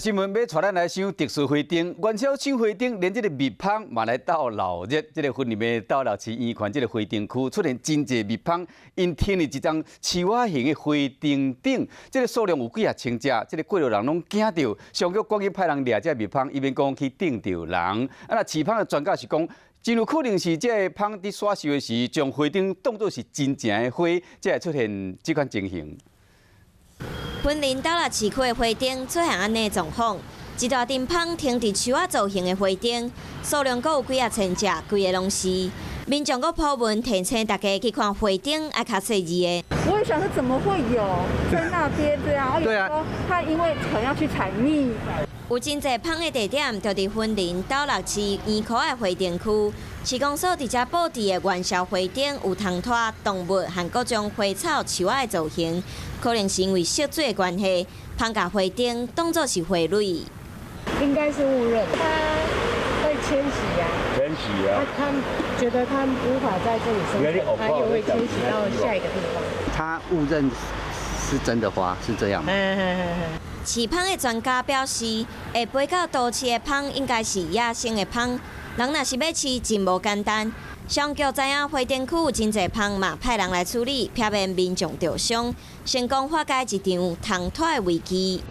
新聞欲帶咱來賞特殊花燈，元宵賞花燈，連這个蜜蜂嘛來鬥鬧熱。這个雲林的斗六市圓環這个花燈區出現真濟蜜蜂，𪜶停佇一叢樹仔形的花燈頂，這个數量有幾仔千隻，這个過路人攏驚著，上局趕緊派人掠這个蜜蜂，以免講去叮著人。啊，若飼蜂的專家是講，真有可能是這个蜂佇徙樹的時，將花燈當作是真正的花，才會出現這款情形。雲林斗六市區的花燈出現按呢狀況，一大陣蜂停佇樹仔造型的花燈，數量閣有幾仔千隻，規个攏是。民眾閣 po 文提醒大家去看花燈，愛較細膩的。我也想說，怎麼會有在那邊這樣？對啊，他因為可能要去採蜜。有真濟蜂的地點，就佇雲林斗六市圓箍的花燈區。市公所佇遮布置的元宵花燈有通拖動物和各種花草樹仔的造型，可能是因為色水的關係，蜂共花燈當作是花蕊。應該是誤認，它會遷徙啊。遷徙啊。他覺得他無法在這裡生存，他又會遷徙到下一個地方。他誤認是真的花，是這樣嗎？飼蜂的專家表示，會飛到都市的蜂應該是野生的蜂。人若是欲飼，真無簡單。上局知影花燈區有真濟蜂嘛，派人來處理，避免民眾著傷，成功化解一場蜂拖的危機。